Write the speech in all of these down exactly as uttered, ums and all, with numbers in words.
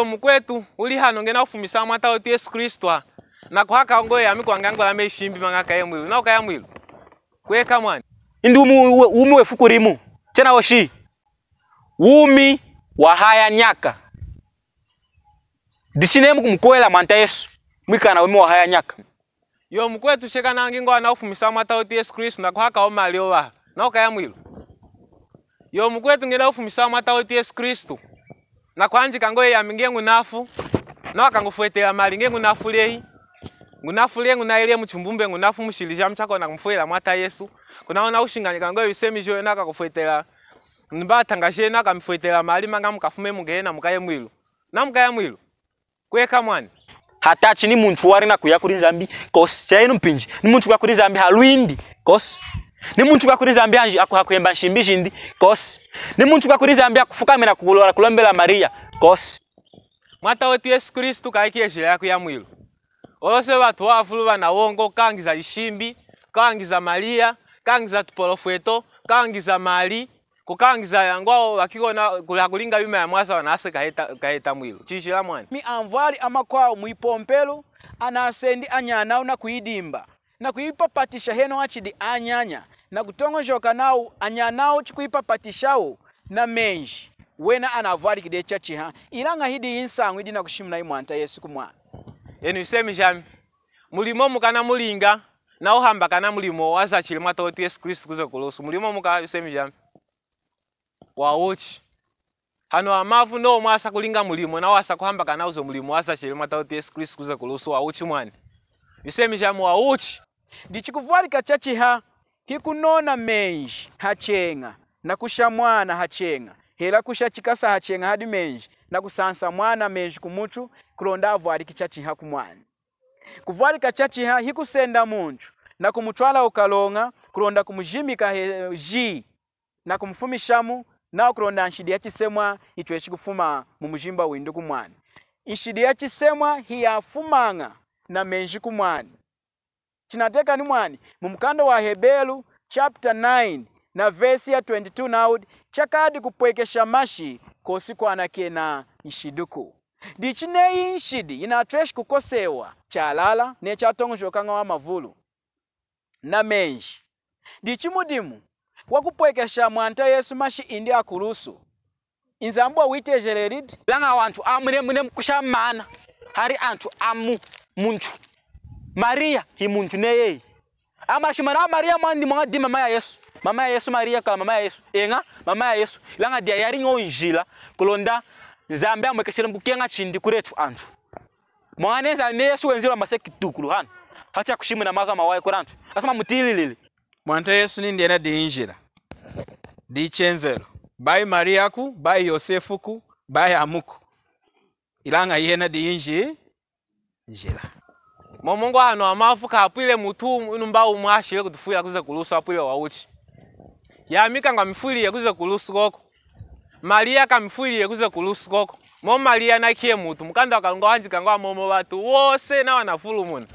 Mukwetu udi hano, nge nakufumisha Mwata wetu Yesu Kristu, nakuhaka ngwo yami kwanga ngulame nshimbi mangaka ye mwilu. Nawukaya mwilu? Kweka mwani. Indi wumi, wumi wefuku dimu. Chena woshi. Wumi wahaya nyaka. Dichi neyi mukumukuhwelela Mwanta Yesu, mwikala na wumi wahaya nyaka. Yowu mukwetu, cheka nangi ngwo nakufumisha Mwata wetu Yesu Kristu nakuhaka mali owaha. Nawukaya mwilu? Yowu mukwetu, nge nakufumisha Mwata wetu Yesu Kristu, nakuhanjika ngwo yami nge ngunafu, nawa kangufwetela mali nge ngunafu lehi. Ngunafu lehi, ngunayili muchimbumbe, ngunafu mushili jami, chakona kumufwelela Mwata Yesu. Kuna ona ushinganyika ngwo yisemi joyi nakakufwetela. Nibatanga jenu akamifwetela mali manga mukafume mu Gehena mukaye mwilu. Namukaya mwilu? Kweka mwani. Hatachi ni muntu wadi nakuya kudi Nzambi kosi. Chayinu mpinji. Ni muntu kuya kudi Nzambi halwindi kosi. Ni muntu kuya kudi Nzambi hanji aku-, hakuhemba nshimbi jindi kosi. Ni muntu kuya kudi Nzambi hakufukamina kulola, kulombela Mariya kosi. Mwata wetu Yesu Kristu kayi kejila yakuya mwilu. Oloze vatu vavulu vana wongo, kangiza nshimbi, kangiza Mariya, kangiza tupolofweto, kangiza mali, kukangiza yangwawo vakikona kuli hakulinga yuma ya mwaza wanase kaheta, kaheta mwilu. Chijila mwani. Mi anvwali amakwawu mwipompelu, anasendi anyanawu nakuyidimba, nakuyipapatisha henohu achidi anyanya, nakutoñojoka nawu anyanawu chikuyipapatishawu na menji, wena anavwaliki dehi chachiha. Ilaña hidiyi nsañu yidi nakushimuna Mwanta Yesu kumwana. Enu yisemi jami, mulimo muka namulinga, nawuhambakana mulimo wazachili Mwata wetu Yesu Kristu kuze kulusu? Mulimo muka, yisemi jami? Wawuchi. Hano hamavu nawu mwasa kulinga mulimo, nawasa kuhambakana uze mulimo wazachili Mwata wetu Yesu Kristu kuze kulusu? Wawuchi mwani. Yisemi jami, wawuchi. Dichi kuvwalika chachiha hikunona menji hacheña, nakusha mwana hacheña, hela kusha chikasa hacheña hadi menji, nakusansa mwana menji kumutu, kulonda avwaliki chachiha kumwana. Kuvwalika chachiha hikusenda muntu nakumutwala kukaloña, kulonda kumujimika heji, nakumufumishamu, nawa kulonda nshidi yachisemwa yitweshi kufuma mumujimba windi kumwana. Nshidi yachisemwa hiyafumaña na menji kumwana. Chinatiyakani mwani, mumukanda wa Heberu chapter nine na verse ya twenty-two nawu, chakadi kupwekesha mashi kosi kwanakena nshidiku. Dichi neyi nshidi yinatweshi kukosewa chalala neyi chatoñojokañawu amavulu na menji, dichi mudimu wakupwekesha Mwanta Yesu mashi indi hakulusu, Nzambi wawitejelelidi? Ilaña awa antu amu, mune, mune mukusha maana, hadi antu amu, muntu. Mariya himuntu neyi. Amashimana a Mariya mwani mwañadi mama ya Yesu. Mama ya Yesu, Mariya kala mama ya Yesu. Eña, mama ya Yesu. Ilaña diyi yadiña njila kulonda Nzambi amwekesheli mukukeña chindi kudi etu antu. Mwaña Nzambi, Yesu wenzili hamaseki tukulu hanu, hachakushimuna mazu amawahi kudi antu. Asama mutiyilili. Mwanta Yesu nindi yena diyi njila, diyi chenzelu, bayi Mariyaku, bayi Yosefuku, bayi amuku. Ilaña yena diyi nji-, njila. Momo ngwo hano hamavu kapwile mutu unu mba umwe ashili kutufwila kuze kulusu, apwile wawuchi. Yami kangwamifwilili kuze kulusu koko. Mariya kamifwilili kuze kulusu koko. Momo Mariya nakiye mutu, mukanda wa Kalunga wahanjika ngwo momo vatu vosena vanavulumuna,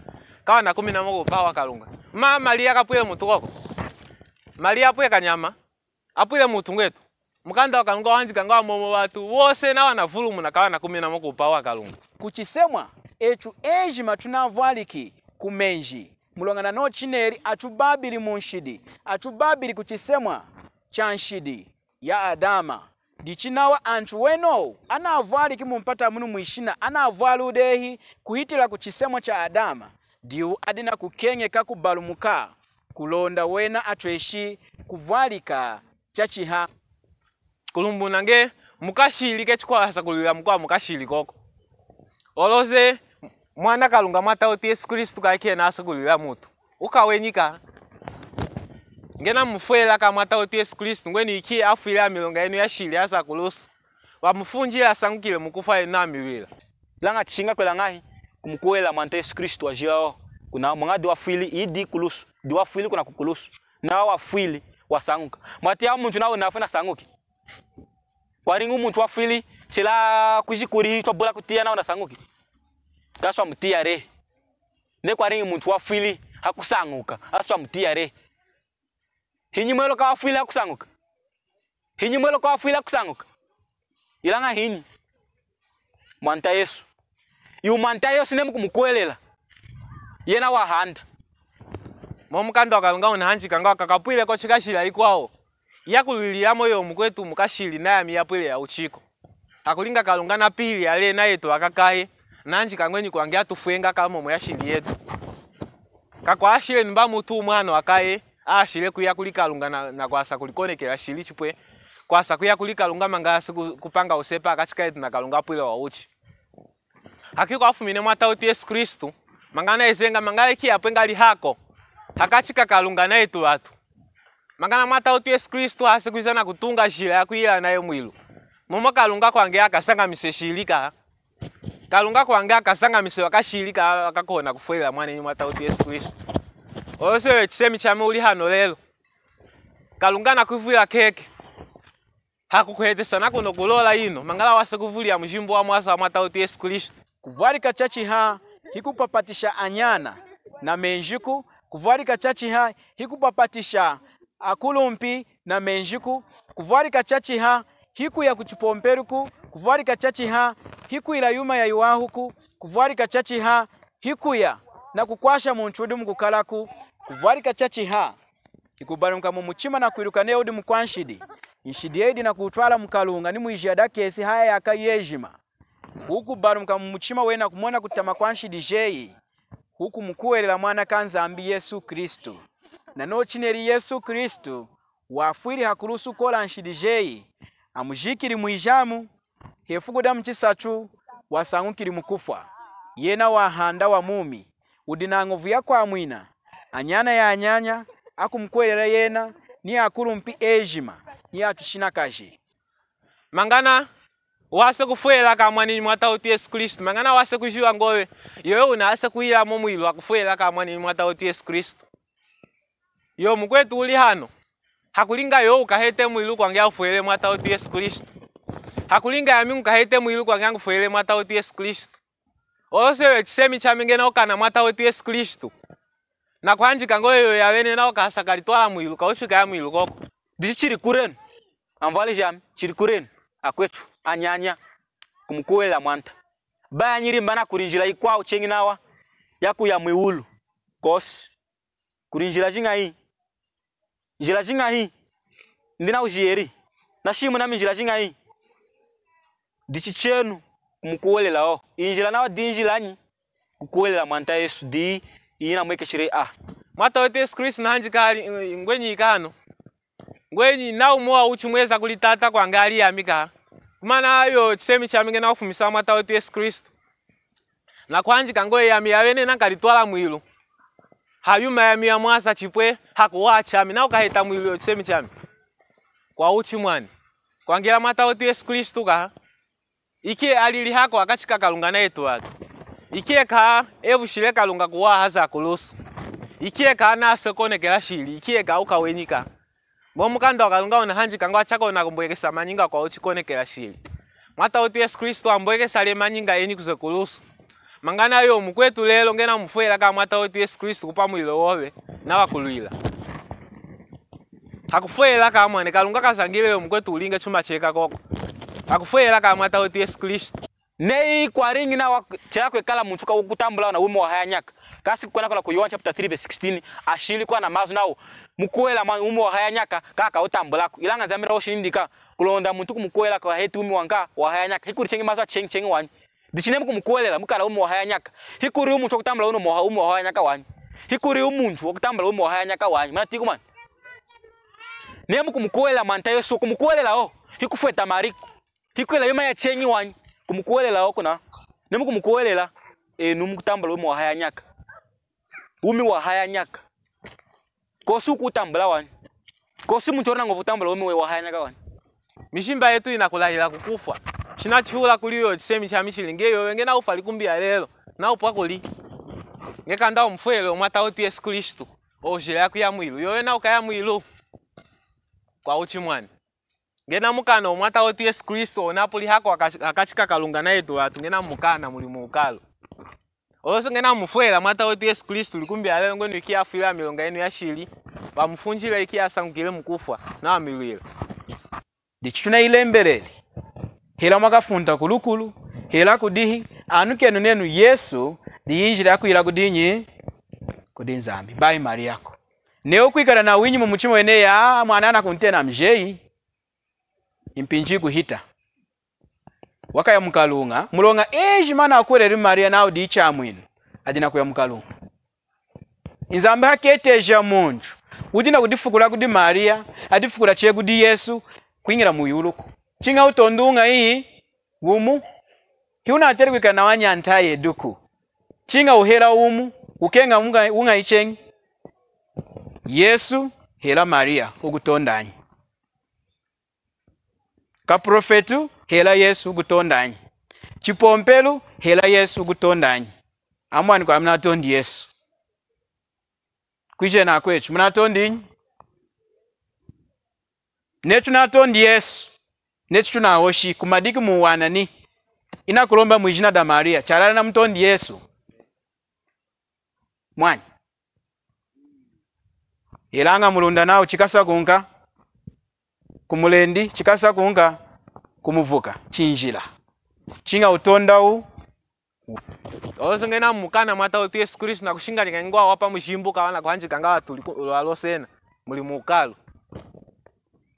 kavanakuminamo kuupahu wa Kalunga. Ma Mariya kapwile mutu koko. Mariya apwile kanyama, apwile mutu ngwetu. Mukanda wa Kalunga wahanjika ngwo momo vatu vosena vanavulumuna, kavanakuminamo kuupahu wa Kalunga. Kuchisemwa, etu ejima tunavwaliki kumenji. Muloña nanochu chineli atubabili munshidi, atubabili kuchisemwa cha nshidi ya Adama. Dichi nawa antu wenowu anavwaliki mumpata munu mwishina, anavwali dehi kuhitila kuchisemwa cha Adama, diwu adi nakukeñeka kubalumuka, kulonda wena atweshi kuvwalika chachiha. Kulumbununa nge mukashili, kechi kwahasa kulwila mukwawu mukashili koko. Oloze Mwana Kalunga Mwata wetu Yesu Kristu kayi kena ahasa kulwila mutu. Ukaweñika. Nge namufwelela ka Mwata wetu Yesu Kristu, ngwenu ikiye afwile amilonga yenu yashili hasa kulusu. Vamufunjile, asañukile mukufwa, enu namilwila. Ilaña chiña kwila ñahi kumukuhwelela Mwanta Yesu Kristu wajila hohu? Kuna mwaña diyi wafwili, iyi diyi kulusu, diyi wafwili kuna kukulusu. Nawa wafwili, wasañuka. Mwatiya muntu nawu nafwi nasañuki? Kwadiña muntu wafwili, chela kuji kudi twabula kutiya nawu nasañuki? Kaswa mutiya dehi. Neyi kwadiña muntu wafwili hakusañuka, aswa mutiya dehi. Hinyi mweluka wafwili hakusañuka? Hinyi mweluka wafwili hakusañuka? Ilaña hinyi? Mwanta Yesu. Iwu Mwanta Yesu neyi mukumukuhwelela, yena wahanda. Momu mukanda wa Kalunga wunahanjika ngwo, kakapwile kochika jila yikwawu yakulwililamo yowu mukwetu mukashili na yami yapwile ya wuchiku. Hakulinga Kalunga napihili yalena yetu akakaye, nahanjika ngwenyi kwangi atufwenga kamomo ya shili yetu. Kakwashile nimba mutu umwe hano akaye ashile kuya kuli Kalunga na, na kwasa kulikonekela shili chipwe kwasa kuya kuli Kalunga mangasi ku-, kupanga usepa hakachi ketu na Kalunga apwile wa wuchi. Hakiku afumine Mwata wetu Yesu Kristu, mangana ezenga mangana iki yapwe ngali hako hakachi ka Kalunga na yetu vatu. Mangana Mwata wetu Yesu Kristu hasi kwiza na kutunga jila ya kuyila nayo mwilu. Momo Kalunga kwangi akasangamise shili ka. Kalunga kwangi akasangamise vakashili ka vakakuhona kufwelela mwanenyi Mwata wetu Yesu Kristu. Oloze iwe chisemi chami uli hano lelo, Kalunga nakwivwila keke. Hakukuhetesa na kuno kulola ino, mangana wase kuvwilila mujimbu wa mwasa wa Mwata wetu Yesu Kristu. Kuvwalika chachiha hikupapatisha anyana na menjiku, kuvwalika chachiha hikupapatisha akulumpi na menjiku, kuvwalika chachiha hikuya kuchipompeluku, kuvwalika chachiha hikwila yuma yayiwahuku, kuvwalika chachiha hikuya na kukwasha muntu wudi mukukalaku, kuvwalika chachiha hikubalumuka mumuchima na kwiluka neyi wudi mukwanshidi, nshidi yeyidi na kutwala muKalunga ni mwijiya dakesi haya nyaka yejima. Hukubalumuka mumuchima weyi na kumona kutama kwa nshidi jeyi, hukumukuhwelela Mwana ka Nzambi Yesu Kristu. Nanochu chineli Yesu Kristu wafwili hakulusu kola nshidi jeyi, amujikili mwijamu, hefuku damuchisatu wasañukili mukufwa. Yena wahanda wamumi, wudi na ñovu ya kwamwina anyana yanyanya akumukuhwelela yena, ni akulumpi ejima, ni atushinakaji. Mangana wase kufwelela ka mwanenyi Mwata wetu Yesu Kristu, mangana wase kujiva ngwo yoyo wunase kuyilamo mwilu hakufwelela ka mwanenyi Mwata wetu Yesu Kristu. Yowu mukwetu wuli hano, hakulinga yowu wukahete mwilu kwangi akufwelele Mwata wetu Yesu Kristu. Hakulinga yami ñukahete mwilu kwangi ñufwelele Mwata wetu Yesu Kristu. Oloze iwe chisemi chami ngena wukana Mwata wetu Yesu Kristu, nakuhanjika ngwo yoyo yavene nawu kahasa kalitwala mwilu, kawushi kaya mwilu koko. Dichi chidi kulenu, anvwali jami, chidi kulenu, akwetu anyanya, kumukuhwelela Mwanta. Bayi anyili mba na kudi njila yikwawu cheñi nawa yakuya mwiwulu? Kosi. Kudi njila jiñahi? Njila jiñahi? Ndi nawujiyedi. Nashimuni nami njila jiñahi? Dichi chenu kumukuhwelela. O, iyi njila nawa diyi njilanyi? Kukuhwelela Mwanta Yesu, diyi yinamwekesheli a. Mwata wetu Yesu Kristu nahanjika hadi ngwenyi ka hano, ngwenyi nawu wumu wawuchi mweza kuli Tata kwangi hadi yami ka. Komana yowu chisemi chami ngena wufumisa Mwata wetu Yesu Kristu, nakuhanjika ngwo yami yavene nakalitwala mwilu hayuma yami ya mwasa chipwe hakuwaha chami, nawu kaheta mwilu yowu chisemi chami kwawuchi mwani. Kwangila Mwata wetu Yesu Kristu ka, ikiye alili hako hakachi ka Kalunga na yetu vatu. Ikiye ka evushile Kalunga kuwaha haze hakulusu. Ikiye ka nase kukonekela shili, ikiye ka wukawenyi ka. Momu mukanda wa Kalunga wunahanjika ngwo achakoña kumbwekesa manyinga kwawuchi kukonekela shili. Mwata wetu Yesu Kristu ambwekesele manyinga enyi kuze kulusu. Mangana yowu mukwetu lelo ngena wumufwelela ka Mwata wetu Yesu Kristu kupwa mwilu wove, nawa kulwila. Hakufwelela ka mwani, Kalunga kazañili yowu mukwetu wulinge chuma cheka koko. Hakufwelela ka Mwata wetu Yesu Kristu. Neyi kwadiña nawa chela kwekala muntu ka wukutambula na wumi wahaya nyaka. Kasi kukwenda kula ku Yohana chapter three verse sixteen, ashili kuwana mazu nawu mukuhwelela mwani wumi wahaya nyaka, kakawutambulaku. Ilaña Nzambi nahoshi nindi ka kulonda muntu kumukuhwelela kaheti wumi wanka wahaya nyaka. Hikudi cheñi mazu acheñi cheñi wanyi. Dichi neyi mukumukuhwelela mukala wumi wahaya nyaka. Hikudi muntu wakutambula wumi wa-, wumi wahaya nyaka wanyi. Hikudi muntu wakutambula wumi wahaya nyaka wanyi. Mwanatiyiku mwani. Neyi mukumukuhwelela Mwanta Yesu, kumukuhwelela o, hikufweta maliku. Hikwila yuma yacheñi wanyi, kumukuhwelela o kuna. Neyi mukumukuhwelela, enu mukutambula wumi wahaya nyaka. Wumi wahaya nyaka. Kosi wukutambula wanyi. Kosi muntu wudi nañovu kutambula wumi wahaya nyaka wanyi. Mijimba yetu yinakulahila kukufwa. Chinachihula kuli yowu chisemi chami chidi nge yowu ngena wufwa likumbi ya lelo, nawu wupwa kuli? Nge kanda wumufweleli Mwata wetu Yesu Kristu, o jila yakuya mwilu, yowu nawu wukaya mwilu? Kwawuchi mwani. Ngena mukana Mwata wetu Yesu Kristu, o napuli hako hakachi, hakachi ka Kalunga na yetu vatu, ngena mukana mudi mukalu. Oloze ngena mufwelela Mwata wetu Yesu Kristu likumbi ya lelo ngwenu ikiye afwile milonga yenu yashili, vamufunjile ikiye asañukile mukufwa, nawa amilwile. Dichi tunayilembeleli, hela mwakafunda kulukulu, Hela kudihi? Anukenu nenu Yesu diyi njila yakwila kudinyi? Kudi Nzambi. Bayi Mariyaku. Neyi wukwikala nawinyi mumuchima weyi, a, mwana anakuntena mujeyi, impinji yikuhita, wakaya mukaluña, muloña ejima anakuhweleli Mariya nawu diyi Chamwinu, adi nakuya mukaluña. Nzambi haketeja muntu wudi nakudifukula kudi Mariya, adifukula cheñi kudi Yesu, kwiñila mwiwuluku. Chiña wutondu wuñahi? Wumu. Hiwunateli kwikala nawanyanta yeduku. Chiña wuhela wumu, wukeña wuña-, wuñahi cheñi? Yesu hela Mariya, wukutondanyi? Kaprofetu hela Yesu, wukutondanyi? Chipompelu hela Yesu, wukutondanyi? Amwani, kwami munatondi Yesu. Kwijena kwetu, munatondinyi? Netu natondi Yesu, netu tunahoshi kumadiki muwanani. Inakulomba mwijina da Mariya, chalala namutondi Yesu. Mwani. Ilaña muLunda nawu chikasa kunka kumulendi, chikasa kunka kumuvuka, chinjila. Chiña wutonda wu. Oloze ngena mukana Mwata wetu Yesu Kristu nakushingalika ngwo wapa mujimbu kawana kuhanjika nga watuli ku-, lwalosena muli mukalu.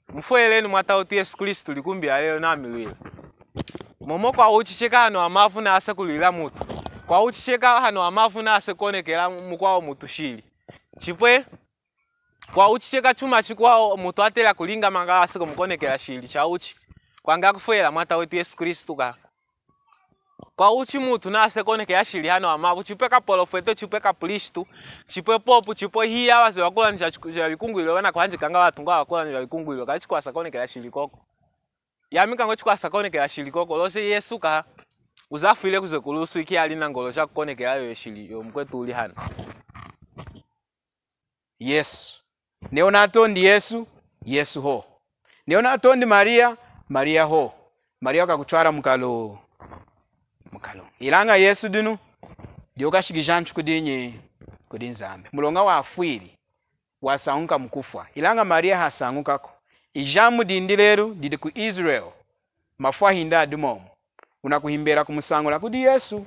Mufweleni Mwata wetu Yesu Kristu likumbi ya lelo namilwila. Momo kwauchicheka hano amavu nase kulwila mutu. Kwauchicheka hano amavu nase kuonekela mukwawo mutu shili. Chipwe kwauchicheka chuma chikwawo mutu atela kulinga manga ase kumukonekela shili chauchi. Kwanga kufwela Mwata wetu Yesu Kristu ka. Kwauchi mutu nase kuonekela shili hano amavu, chipwe kapolofweto, chipwe kapulistu, chipwe popu, chipwe hiya waze wakulanjila chiku-, ja vikungwilo vana kuhanjika nga vatunga wakulanjila vikungwilo, kali chikwasa kuonekela shili koko. Yami kangwe chikwasa kuonekela shili koko, lose Yesu ka uzafwile kuze kulusu iki ali na ngolo ja kukonekela yoyo shili yo mukwetu uli hano. Yesu. Neyi wunatondi Yesu, Yesu hohu. Neyi wunatondi Mariya, Mariya hohu. Mariya wakakutwala mukalu-, mukalu. Ilaña Yesu dinu, diyi wukashikija antu kudinyi? Kudi Nzambi. Muloña wafwili, wasañuka mukufwa. Ilaña Mariya hasañukaku. Ijamu dindi lelu didi ku Israel. Mafwa ahindi adi momu. Wunakuhembela kumusañula kudi Yesu.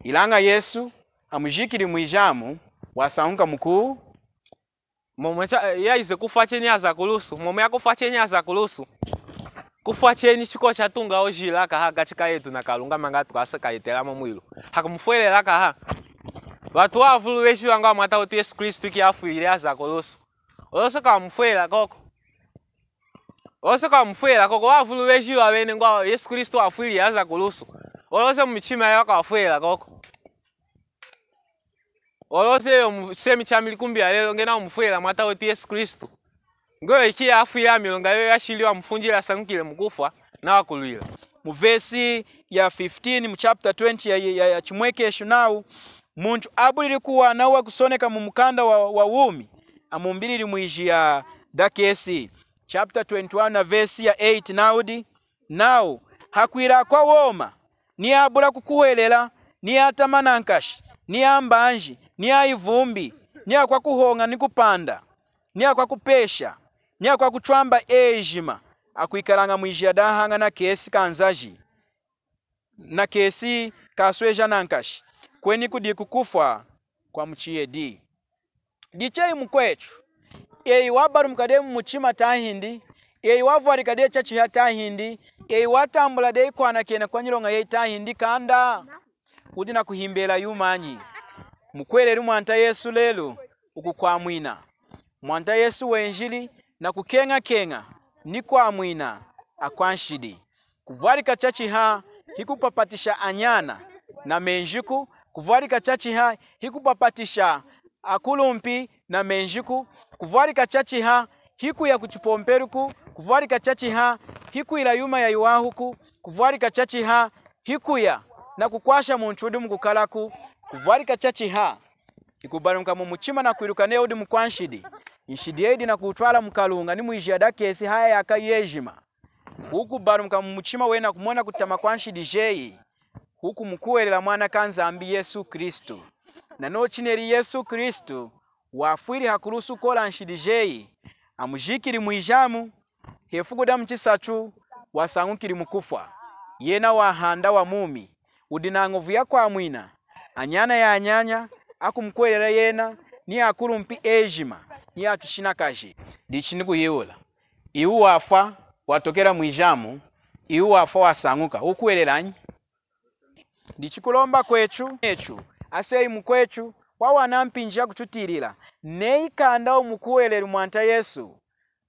Ilaña Yesu amujikili mwijamu, wasañuka muku-. Momo cha-, yaize kufwa chenyi haze kulusu, momo ya kufwa chenyi haze kulusu. Kufwa chenyi chiko chatunga ojila kaha kachi ka yetu na Kalunga manga tukasa kayetelamo mwilu. Hakumufwelela kaha. Vatu wavulu vejiwa ngwo Mwata wetu Yesu Kristu iki afwile haze kulusu. Olose kwamufwela koko. Olose kwamufwela koko, wavulu vejiwa vene ngwo Yesu Kristu afwile haze kulusu. Olose mumichima yawo kwafwela koko. Olose yo mu-, semi chami likumbi ya lelo ngena umufwela Mwata wetu Yesu Kristu. Ngwe iki afwile amilonga yo yashili wamufunjile asañukile mukufwa na wakulwila. Mu vesi ya fifteen mu chapter twenty ya, ya, ya, ya Chimwekeshu nawu, muntu abulili kuwana wakusoneka mu mukanda wa, wa wumi, amumbilili mwijiya dakesi. Chapter twenty-one na vesi ya eight nawudi, nawu, hakwila akwa woma, ni abula kukuhwelela, ni atama nankashi, ni ambanji, ni ayivumbi, ni akwa kuhoña ni kupanda, ni akwa kupesha, ni akwa kutwamba ejima, akwikalaña mwijiya dahaña na kesi ka nzaji, na kesi kasweja nankashi, kweni kudi kukufwa kwa muchiyedi. Dichi eyi mukwetu, eyi wabalumuka dehi mumuchima tahindi, eyi wavwalika dehi chachiha tahindi, eyi watambula dehi kwanakena kwa nyiloña yeyi tahindi kanda, wudi nakuhembela yumanyi? Mukuhweleli Mwanta Yesu lelu, wukukwamwina. Mwanta Yesu wenjili nakukeñakeña ni kwamwina akwanshidi. Kuvwalika chachiha hikupapatisha anyana na menjiku, kuvwalika chachiha hikupapatisha akulumpi na menjiku, kuvwalika chachiha hikuya kuchipompeluku, kuvwalika chachiha hikwila yuma yayiwahuku, kuvwalika chachiha hikuya nakukwasha muntu wudi mukukalaku, kuvwalika chachiha hikubalumuka mumuchima nakwiluka neyi wudi mukwanshidi. Nshidi yeyi yidi nakutwala mukalunga ni mwijiya dakesi haya nyaka yejima. Hukubalumuka mumuchima weyi nakumona kutama kwanshidi jeyi, hukumukuhwelela Mwana kaNzambi Yesu Kristu. Nanochu chineli Yesu Kristu wafwili hakulusu kola nshidi jeyi, amujikili mwijamu, hefuku damuchisatu wasañukili mukufwa. yena wahanda wamumi, wudi nañovu yakwamwina anyana anyanya akumukuhwelela yena, ni akulumpi ejima, ni atushinakaji. Dichi nikuyihula, iwu wafwa, watokela mwijamu, iwu wafwa, wasañuka, wukuhwelela nyi? Dichi kulomba kwetu, netu, aseyi mukwetu, wawana mpinji yakututiyilila neyi kanda wumukuhweleli Mwanta Yesu,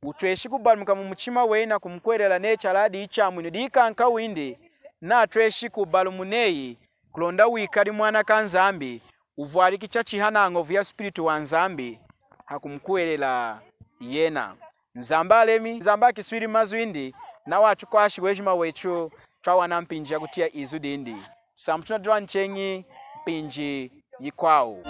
wutweshi kubalumuka mumuchima weyi nakumukuhwelela neyi chalala diyi Chamwinu, diyi kankawindi, natweshi kubalumuka neyi kulonda wikali mwana kaNzambi, wuvwaliki chachiha nañovu yaSpiritu waNzambi, hakumukuhwelela yena. Nzambi alemi, Nzambi akiswili mazu indi, nawa atukwashi wejima wetu, twawana mpinji yakutiya izu dindi. Sampu tunadiwani cheñi mpinji yikwawu.